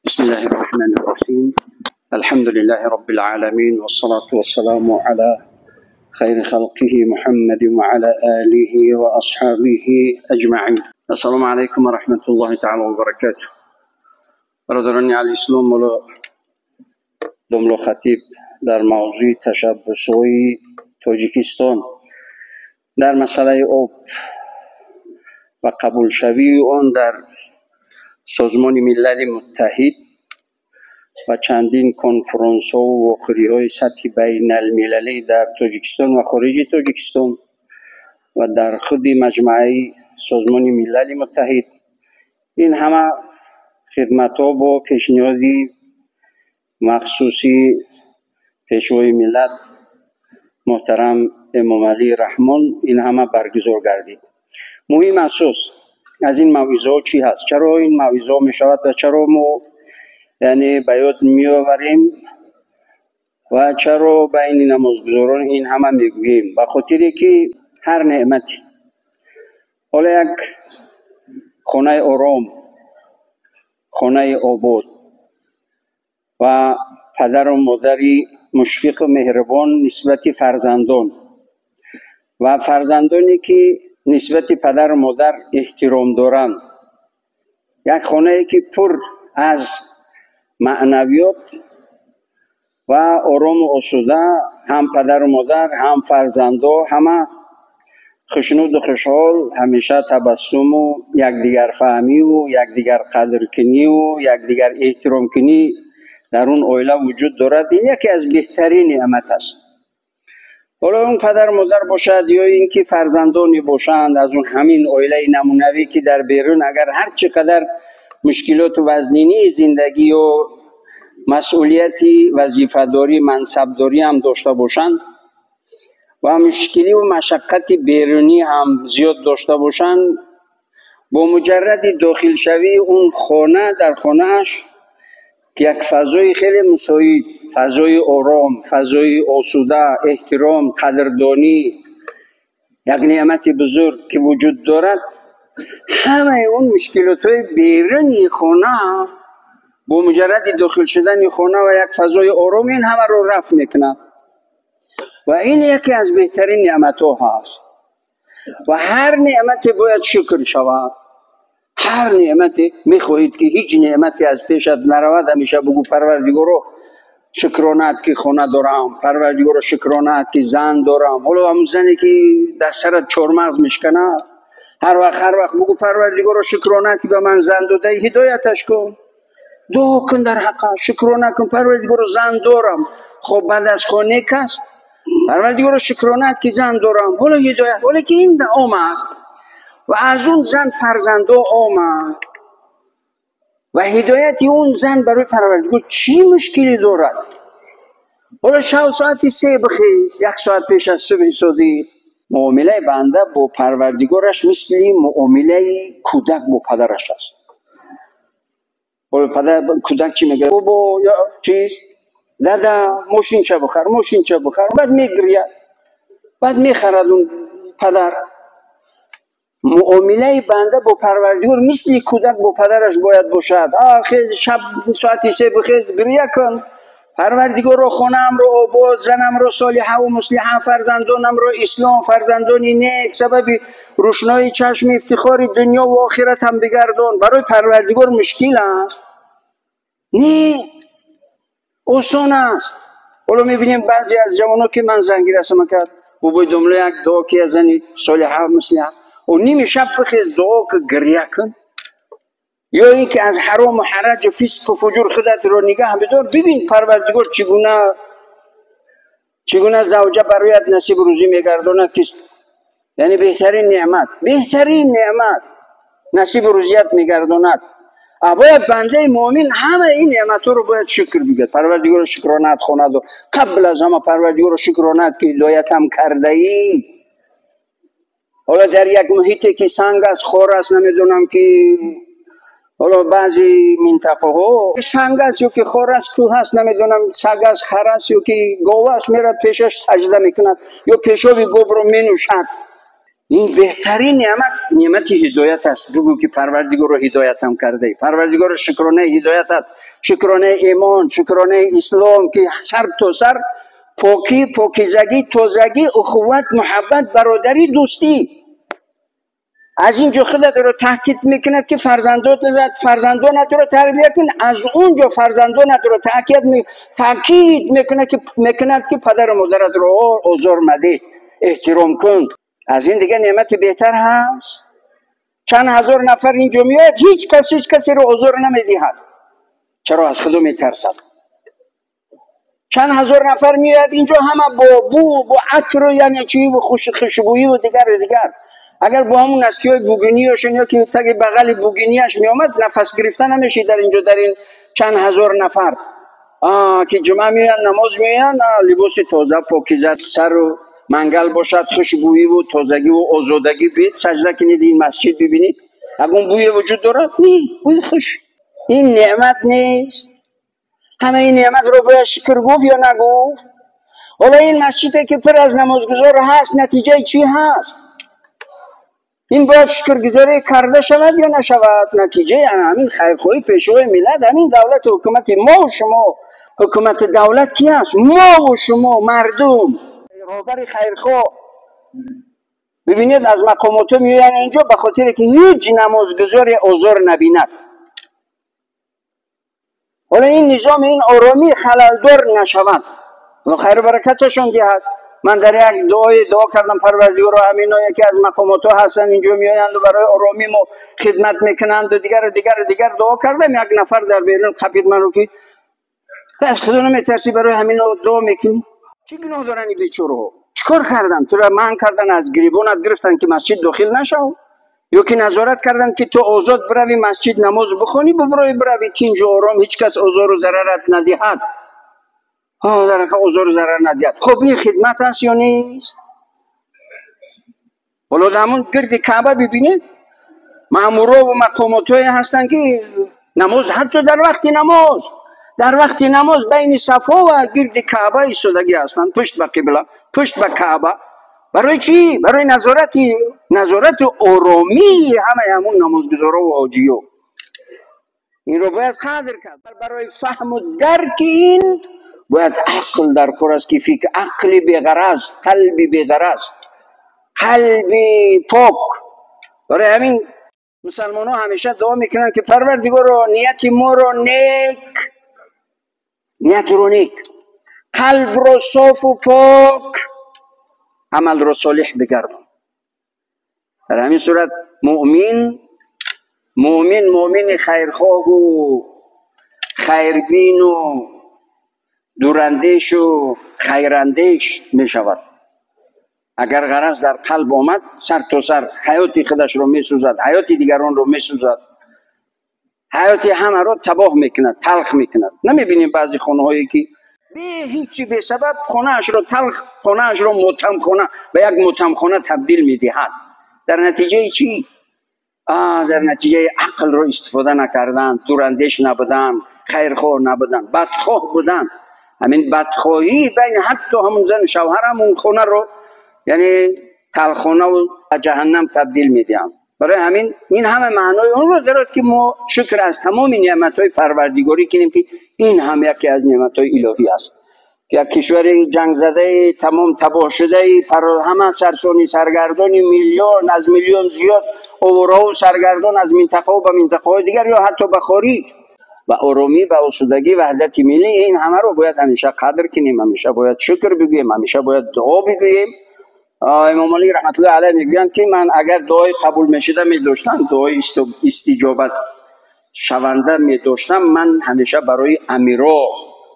بسم الله الرحمن الرحيم. الحمد لله رب العالمين، والصلاة والسلام على خير خلقه محمد وعلى آله وأصحابه أجمعين. السلام عليكم ورحمة الله تعالى وبركاته. برادران الاسلام، домло хатиб дар мавзӯи ташаббусҳои Тоҷикистон дар масъалаи об ва қабулшавии он дар Созмони Милали Муттаҳид ва чандин конфронсҳову вохӯриҳои сатҳи байналмилалӣ дар Тоҷикистон ва хориҷи Тоҷикистон ва дар худи маҷмӯаи Созмони Милали Муттаҳид, ин ҳама хидматҳо бо пешниҳоди махсуси Пешвои миллат муҳтарам Эмомалӣ Раҳмон ин ҳама баргузор гардид. Муҳим асос аз ин мавъизаҳо чӣ ҳаст? Чаро ин мавъизаҳо мешавад ва чаро мо, яъне, ба ёд меоварем ва чаро байни намозгузорон ин ҳама мегӯем? Ба хотире ки ҳар неъмате, ҳоло як хонаи ором, хонаи обод ва падару модари мушфиқу меҳрубон нисбати фарзандон ва фарзандоне ки нисбати падару модар эҳтиром доранд, як хонае ки пур аз маънавиёт ва орому осуда, ҳам падару модар, ҳам фарзандо ҳама хушнуду хушҳол, ҳамеша табассуму якдигарфаҳмиву якдигарқадркуниву якдигар эҳтиромкунӣ дар он оила вуҷуд дорад, ин яке аз беҳтарин неъмат аст. Ҳоло он падару модар бошад ё ин ки фарзандоне бошанд аз он ҳамин оилаи намунавӣ, ки дар берун агар ҳар чӣ қадар мушкилоту вазнинии зиндагӣ ё масъулияти вазифадорӣ, мансабдорӣ ҳам дошта бошанд ва мушкиливу машаққати берунӣ ҳам зиёд дошта бошанд, бо муҷарради дохилшавии он хона, дар хонааш як фазои хеле мусоид, фазои ором, фазои осуда, эҳтиром, қадрдонӣ, як неъмати бузург ки вуҷуд дорад, ҳамаи он мушкилотҳои беруни хона бо муҷарради дохил шудани хона ва як фазои ором ин ҳамаро рафъ мекунад ва ин яке аз беҳтарин неъматҳо ҳаст. Ва ҳар неъмате бояд шукр шавад. Ҳар неъмате мехоҳед ки ҳеҷ неъмате аз пешат наравад, ҳамеша бугӯ: «Парвардигоро, шукронаат ки хона дорам, Парвардигоро, шукронаат ки зан дорам». Ҳоло ҳамун зане ки дар сарат чормағз мешканад, ҳар вақт, ҳар вақт бугӯ: «Парвардигоро, шукронаат ки ба ман зан додаи, ҳидояташ кун». Дуо кун дар ҳаққа, шукрона кун: «Парвардигоро, зан дорам, хоб бад аст, хо нек аст, Парвардигоро, шукронаат ки зан дорам, ҳоло ҳидоят». Ҳоло ки ин омад ва аз он зан фарзандо омад ва ҳидояти он зан барои Парвардигор чӣ мушкиле дорад? Ҳоло шав соати 3 бихез, як соат пеш аз субҳи содиқ. Муомилаи банда бо Парвардигораш мисли муомилаи кӯдак бо падараш аст. Ҳоло падар, кӯдак чӣ мегӯяд? Бобо ё чиз, дада, мошинча бихар, мошинча бихар. Баъд мегиряд, баъд мехарад он падар. Муомилаи банда бо Парвардигор мисли кӯдак бо падараш бояд бошад. Хез, шаб соати 3 бихез, гиря кун: «Парвардигоро, хонаамро обод, занамро солиҳаву муслиҳа, фарзандонамро ислом, фарзандони нек, сабаби рӯшноии чашми, ифтихори дунё ва охиратам бигардон». Барои Парвардигор мушкил аст? Не, осон аст. Ҳоло мебинем баъзе аз ҷавоно ки ман зангир ҳастам кард: «Бобои домло, як дуо ки аз зани солиҳа, муслиҳа». Ними шаб бихез, дуо ки, гиря кун ё ин ки аз ҳарому ҳараҷу фисқу фуҷур худатро нигаҳ бидор. Бибин, Парвардигор чӣ гуна завҷа бароят насиб рӯзӣ мегардонад, ки яъне беҳтарин неъмат, беҳтарин неъмат насибу рӯзият мегардонад. Бояд бандаи муъмин ҳамаи ин неъматҳоро бояд шукр бигӯяд: «Парвардигоро, шукронаат, хона дор». Қабл аз ҳама, Парвардигоро, шукронаат ки ҳидоятам кардаӣ. Ҳоло дар як муҳите ки санг аст, хор аст, намедонам ки ҳоло баъзе минтақаҳо санг аст ё ки хор аст, кӯҳ аст, намедонам, саг аст, хар аст ё ки гов аст, мерад пешаш саҷда мекунад ё пешоби говро менӯшад. Ин беҳтарин неъмат, неъмати ҳидоят аст. Бигӯ ки Парвардигорро ҳидоятам кардаӣ. Парвардигорро шукронаи ҳидоятат, шукронаи имон, шукронаи ислом, ки сар то сар покӣ, покизагӣ, тозагӣ, ухувват, муҳаббат, бародарӣ, дӯстӣ. Аз инҷо худатро таъкид мекунад ки фарзандонатро тарбия кун. Аз онҷо фарзандонатро таъкид мекунад ки падару модаратро озор мадеҳ, эҳтиром кун. Аз ин дигар неъмати беҳтар ҳаст? Чанд ҳазор нафар инҷо меояд, ҳеҷ кас ҳеҷ касеро озор намедиҳад. Чаро? Аз худо метарсад. Чанд ҳазор нафар меояд инҷо, ҳама бо бу, бо атр, яъне чӣ, бо хушбӯӣ ва дигар дигар. Агар бо ҳамун наскиҳои бугиниашон ё ки таги бағали бугиниаш меомад, нафас гирифта намешид дар инҷо, дар ин чанд ҳазор нафар ки ҷумъа меоянд, намоз меоянд, либоси тоза, покиза, сару мангал бошад, хушбӯӣ ва тозагӣ ва озодагӣ. Бед саҷда кунед, ин масҷид бибинед, ягон бӯе вуҷуд дорад? Не, бӯи хуш. Ин неъмат нест? Ҳама ин неъматро бояд шукр гуфт ё нагуфт? Ҳоло ин масҷиде ки пур аз намозгузор ҳаст, натиҷаи чӣ ҳаст? Ин бояд шукргузорӣ карда шавад ё нашавад? Натиҷаи ҳамин хайрхоҳии пешвои миллат, ҳамин давлату ҳукумати мо ва шумо. Ҳукумати давлат ки ҳаст? Мо ва шумо, мардум. Роҳбари хайрхоҳ. Бибинед, аз мақомотҳо меоянд инҷо ба хотире ки ҳеҷ намозгузоре озор набинад. Ҳоло ин низом, ин оромӣ халалдор нашавад. Худо хайру баракаташон диҳад. Ман дар як дуое дуо кардам, Парвардигоро, ҳаминое ки аз мақомотҳо ҳастанд, инҷо меоянд ва барои оромӣ мо хидмат мекунанд ва дигару дигару дигар дуо кардам. Як нафар дар берун қапид маро ки ту аз худо наметарсӣ, барои ҳамино дуо мекунӣ? Чӣ гуноҳ доранд ин бечораҳо? Чӣ кор карданд? Туро манъ кардан, аз гирибонат гирифтанд ки масҷид дохил нашав, ё ки назорат карданд ки ту озод бирави масҷид, намоз бихонӣ, бибирои бирави тинҷу ором, ҳеҷ кас озору зарарат надиҳад. Дар ҳақиқат озору зарар надиҳад. Хуб, ин хидмат аст ё нест? Ҳоло дар ҳамон гирди Каъба бибинед, маъмуро ва мақомотҳое ҳастанд ки намоз, ҳатто дар вақти намоз, дар вақти намоз байни сафо ва гирди Каъба истодагӣ ҳастанд, пушт ба қибла, пушт ба Каъба. Барои чӣ? Барои назорати оромии ҳамаи ҳамун намозгузоро ва ҳоҷиё. Инро бояд қадр кард. Барои фаҳму дарки ин бояд ақл дар кор аст, ки фикр, ақли беғараз, қалби беғараз, қалби пок. Барои ҳамин мусалмонҳо ҳамеша дуо мекунанд ки Парвардигоро, нияти моро нек, ниятро нек, қалбро софу пок, амалро солиҳ бигардон. Дар ҳамин сурат муъмин, муъмини хайрхоҳу хайрбину дурандешу хайрандеш мешавад. Агар ғараз дар қалб омад, сар то сар ҳаёти худашро месӯзад, ҳаёти дигаронро месӯзад, ҳаёти ҳамаро табоҳ мекунад, талх мекунад. Намебинем баъзе хонаҳое ки бе ҳеҷи бесабаб хонаашро талх, хонаашро мотамхона, ба як мотамхона табдил медиҳад? Дар натиҷаи чӣ? Дар натиҷаи ақлро истифода накардан, дурандеш набудан, хайрхоҳ набудан, бадхоҳ будан. Ҳамин бадхоҳӣ байни ҳатто ҳамун зану шавҳар ҳамун хонаро, яъне талхонаву ҷаҳаннам табдил медиҳанд. Барои ҳамин ин ҳама маънои онро дорад ки мо шукр аз тамоми неъматҳои Парвардигорӣ кунем, ки ин ҳам яке аз неъматҳои илоҳӣ аст. Як кишвари ҷангзадаи тамом табоҳшудаи, ҳама сарсони саргардони, миллион аз миллион зиёд овораҳу саргардон аз минтақаҳо ба минтақаҳои дигар ё ҳатто ба хориҷ, ба оромӣ, ба осудагӣ, ваҳдати миллӣ, ин ҳамаро бояд ҳамеша қадр кунем, ҳамеша бояд шукр бигӯем, ҳамеша бояд дуо бигӯем. Имом Алӣ раҳматуллоҳи алайҳ мегӯянд ки ман агар дуои қабул мешуда медоштам, дуои истиҷобат шаванда медоштам, ман ҳамеша барои амиро,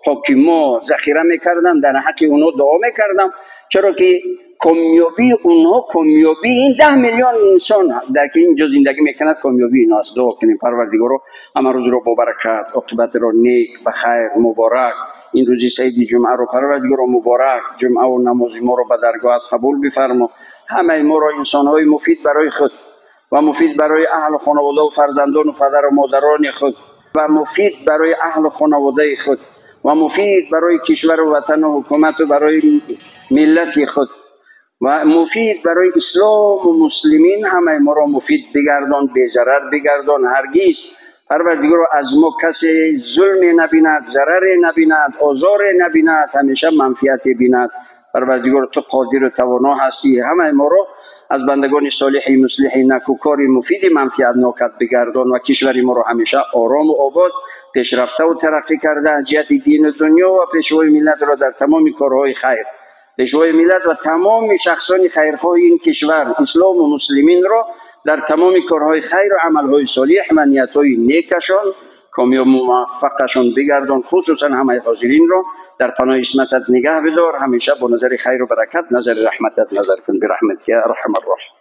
ҳокимо захира мекардам, дар ҳаққи онҳо дуо мекардам, чаро ки комёбии онҳо комёбии ин 10 миллион инсон дар ки инҷо зиндагӣ мекунад, комёбии инҳо аст. Дуо кунем: Парвардигоро, ҳама рӯзро бо баракат, оқибатро нек, ба хайр, муборак, ин рӯзи саиди ҷумъаро, Парвардигоро, муборак, ҷумъаву намози моро ба даргоҳат қабул бифармо. Ҳамаи моро инсонҳои муфид барои худ ва муфид барои аҳлу хонаводаву фарзандону падару модарони худ ва муфид барои аҳлу хонаводаи худ ва муфид барои кишвару ватану ҳукумату барои миллати худ. و مفید برای اسلام و مسلمین همه ما را مفید بگردان، بی‌ضرر بگردان. هرگز پروردگار از ما کسی ظلم نبیند، ضرر نبیند، آزار نبیند، همیشه منفعت بیند. پروردگار تو قادر و توانا هستی، همه ما را از بندگان صالح مصلح نکوکار مفید منفعت ناکت بگردان و کشور ما را همیشه آرام و آباد، پیشرفته و ترقی کرده از جهت دین و دنیا و پیشوای ملت را در تمام کارهای خیر، پیشوای ملت و تمام شخصان خیرخواه این کشور اسلام و مسلمین را در تمام کارهای خیر و عملهای صالح و نیتهای نیکشان کامیاب و موفقشان بگردان. خصوصا همه حاضرین را در پناه عصمتت نگه بدار، همیشه با نظر خیر و برکت نظر رحمتت نظر کن، برحمتک یا ارحم الراحمین.